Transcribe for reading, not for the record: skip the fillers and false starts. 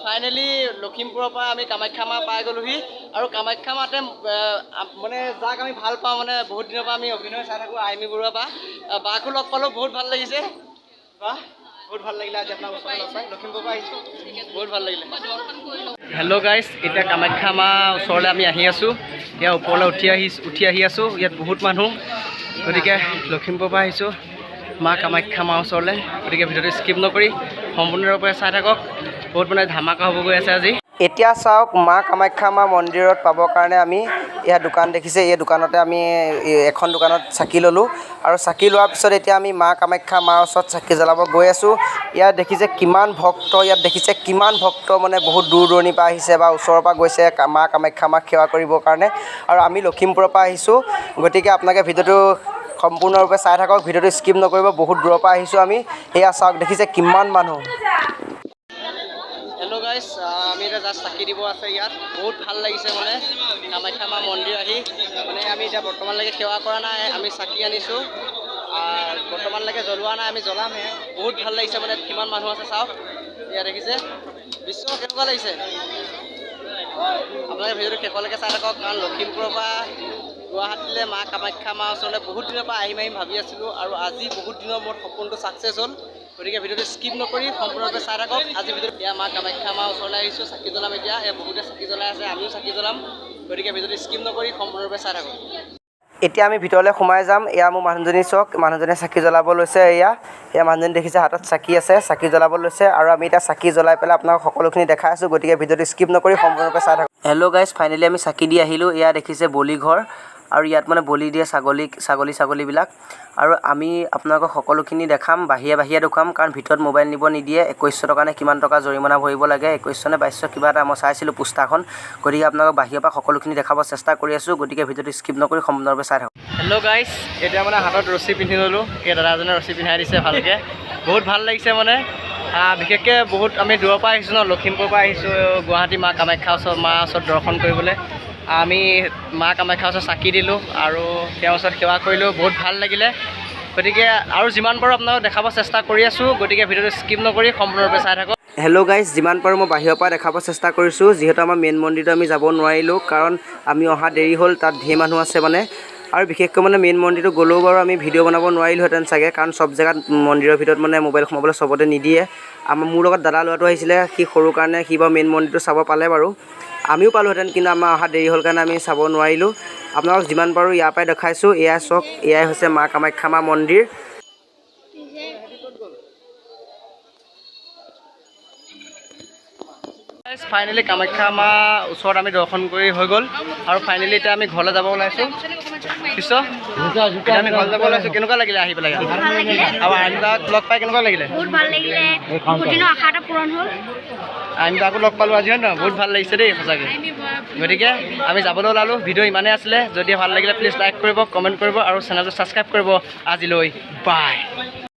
Finally লখিমপুৰৰ পৰা আমি কামাখ্যা মা পাই গ'লোহি। আৰু কামাখ্যা মাতে মানে যাক আমি ভাল পাওঁ, মানে বহুত দিনৰ পৰা আমি অভিনয় চাই থাকোঁ, আইমী বৰুৱা বা বাকো লগ পালোঁ, বহুত ভাল লাগিছে। বাহ, বহুত ভাল লাগিলে আজি আপোনাৰ ওচৰত লগ পাই। লখিমপুৰৰ পৰা আহিছোঁ, বহুত ভাল লাগিলে। হেল্ল' গাইজ, এতিয়া কামাখ্যা মা ওচৰলৈ আমি আহি আছোঁ। ইয়াৰ ওপৰলৈ উঠি আহি আছোঁ। ইয়াত বহুত মানুহ, গতিকে লখিমপুৰৰ পৰা আহিছোঁ মা কামাখ্যা মা ওচৰলৈ। গতিকে ভিডিঅ'টো স্কিপ নকৰি সম্পূৰ্ণৰূপে চাই থাকক। বহুত মানে ধামাকা হ'ব গৈ আছে আজি। এতিয়া চাওক, মা কামাখ্যা মা মন্দিৰত পাবৰ কাৰণে আমি ইয়াত দোকান দেখিছে, এই দোকানতে আমি এখন দোকানত চাকি ল'লোঁ। আৰু চাকি লোৱাৰ পিছত এতিয়া আমি মা কামাখ্যা মাৰ ওচৰত চাকি জ্বলাব গৈ আছোঁ। ইয়াত দেখিছে কিমান ভক্ত, ইয়াত দেখিছে কিমান ভক্ত, মানে বহুত দূৰ দূৰণিৰ পৰা আহিছে বা ওচৰৰ পৰা গৈছে মা কামাখ্যা মাক সেৱা কৰিবৰ কাৰণে। আৰু আমি লখিমপুৰৰ পৰা আহিছোঁ। গতিকে আপোনালোকে ভিডিঅ'টো সম্পূৰ্ণৰূপে চাই থাকক, ভিডিঅ'টো স্কিপ নকৰিব। বহুত দূৰৰ পৰা আহিছোঁ আমি। এয়া চাওক, দেখিছে কিমান মানুহ। হেল্ল' গাইজ, আমি এতিয়া জাষ্ট চাকি দিব আছে ইয়াত। বহুত ভাল লাগিছে, মানে কামাখ্যা মা মন্দিৰ আহি। মানে আমি এতিয়া বৰ্তমানলৈকে সেৱা কৰা নাই, আমি চাকি আনিছোঁ, বৰ্তমানলৈকে জ্বলোৱা নাই, আমি জ্বলামহে। বহুত ভাল লাগিছে, মানে কিমান মানুহ আছে চাওক। এয়া দেখিছে বিশ্ব, কেনেকুৱা লাগিছে? আপোনালোকে ভিডিঅ'টো শেষলৈকে চাই থাকক, কাৰণ লখিমপুৰৰ পৰা গুৱাহাটীলৈ মা কামাখ্যা মা ওচৰলৈ বহুত দিনৰ পৰা আহিম আহিম ভাবি আছিলোঁ আৰু আজি বহুত দিনৰ মূৰত সপোনটো ছাকচেছ হ'ল। গতিকে ভিডিঅ'টো স্কিপ নকৰি সম্পূৰ্ণৰূপে চাই থাকক। আজি ভিডিঅ'টো এয়া মা কামাখ্যা মা ওচৰলৈ আহিছোঁ, চাকি জ্বলাম এতিয়া। এয়া বহুতে চাকি জ্বলাই আছে, আমিও চাকি জ্বলাম। গতিকে ভিডিঅ'টো স্কিপ নকৰি সম্পূৰ্ণৰূপে চাই থাকক। এতিয়া আমি ভিতৰলৈ সোমাই যাম। এয়া মোৰ মানুহজনী চাওক, মানুহজনীয়ে চাকি জ্বলাব লৈছে। এয়া মানুহজনী দেখিছে, হাতত চাকি আছে, চাকি জ্বলাব লৈছে। আৰু আমি এতিয়া চাকি জ্বলাই পেলাই আপোনাক সকলোখিনি দেখাই আছোঁ। গতিকে ভিডিঅ'টো স্কিপ নকৰি সম্পূৰ্ণৰূপে চাই থাকক। হেল্ল' গাইজ, ফাইনেলি আমি চাকি দি আহিলোঁ। এয়া দেখিছে বলি ঘৰ, আৰু ইয়াত মানে বলি দিয়ে ছাগলীবিলাক। আৰু আমি আপোনালোকক সকলোখিনি দেখাম, বাহিৰে বাহিৰে দেখুৱাম, কাৰণ ভিতৰত মোবাইল নিব নিদিয়ে। 2100 টকা নে কিমান টকা জৰিমনা ভৰিব লাগে, 2100 নে 2200 কিবা এটা, মই চাইছিলোঁ পোষ্টাৰখন। গতিকে আপোনালোকক বাহিৰৰ পৰা সকলোখিনি দেখাব চেষ্টা কৰি আছোঁ। গতিকে ভিডিঅ'টো স্কিপ নকৰি সম্পূৰ্ণৰূপে চাই থাকক। হেল্ল' গাইজ, এতিয়া মানে হাতত ৰছী পিন্ধি ল'লোঁ। এই দাদাজনে ৰছী পিন্ধাই দিছে ভালকৈ, বহুত ভাল লাগিছে। মানে বিশেষকৈ বহুত আমি দূৰৰ পৰা আহিছোঁ ন, লখিমপুৰৰ পৰা আহিছোঁ গুৱাহাটী মা কামাখ্যা ওচৰত, মা ওচৰত দৰ্শন কৰিবলৈ। আমি মা কামাখ্যা ওচৰত চাকি দিলোঁ আৰু তেওঁৰ ওচৰত সেৱা কৰিলোঁ, বহুত ভাল লাগিলে। গতিকে আৰু যিমান পাৰোঁ আপোনালোকক দেখাব চেষ্টা কৰি আছোঁ। গতিকে ভিডিঅ'টো স্কিপ নকৰি সম্পূৰ্ণৰূপে চাই থাকক। হেল্ল' গাইজ, যিমান পাৰোঁ মই বাহিৰৰ পৰা দেখাব চেষ্টা কৰিছোঁ। যিহেতু আমাৰ মেইন মন্দিৰটো আমি যাব নোৱাৰিলোঁ, কাৰণ আমি অহা দেৰি হ'ল, তাত ঢেৰ মানুহ আছে মানে। আৰু বিশেষকৈ মানে মেইন মন্দিৰটো গ'লেও বাৰু আমি ভিডিঅ' বনাব নোৱাৰিলোহেঁতেন চাগে, কাৰণ চব জেগাত মন্দিৰৰ ভিতৰত মানে মোবাইল সোমাবলৈ চবতে নিদিয়ে। আমাৰ মোৰ লগত দাদা ল'ৰাটো আহিছিলে, সি সৰু কাৰণে সি বাৰু মেইন মন্দিৰটো চাব পালে বাৰু। আমিও পালোহেঁতেন, কিন্তু আমাৰ অহা দেৰি হ'ল কাৰণে আমি চাব নোৱাৰিলোঁ। আপোনালোকক যিমান পাৰোঁ ইয়াৰ পৰাই দেখাইছোঁ। এয়াই চাওক, এয়াই হৈছে মা কামাখ্যা মা মন্দিৰ। ফাইনেলি কামাখ্যা মা ওচৰত আমি দৰ্শন কৰি হৈ গ'ল আৰু ফাইনেলি এতিয়া আমি ঘৰলৈ যাব ওলাইছোঁ। পিছত এতিয়া আমি ঘৰলৈ যাব ওলাইছোঁ। কেনেকুৱা লাগিলে আহি পেলাই? ভাল লাগিলে। আৰু আইমদাক লগ পাই কেনেকুৱা লাগিলে? বহুত ভাল লাগিলে, বহুত দিনৰ আশা এটা পূৰণ হ'ল। আইমদাকো লগ পালোঁ আজি, হয় নহয়? বহুত ভাল লাগিছে দেই সঁচাকৈ। গতিকে আমি যাবলৈ ওলালোঁ। ভিডিঅ' ইমানেই আছিলে। যদি ভাল লাগিলে প্লিজ লাইক কৰিব, কমেণ্ট কৰিব আৰু চেনেলটো ছাবস্ক্ৰাইব কৰিব। আজিলৈ বাই।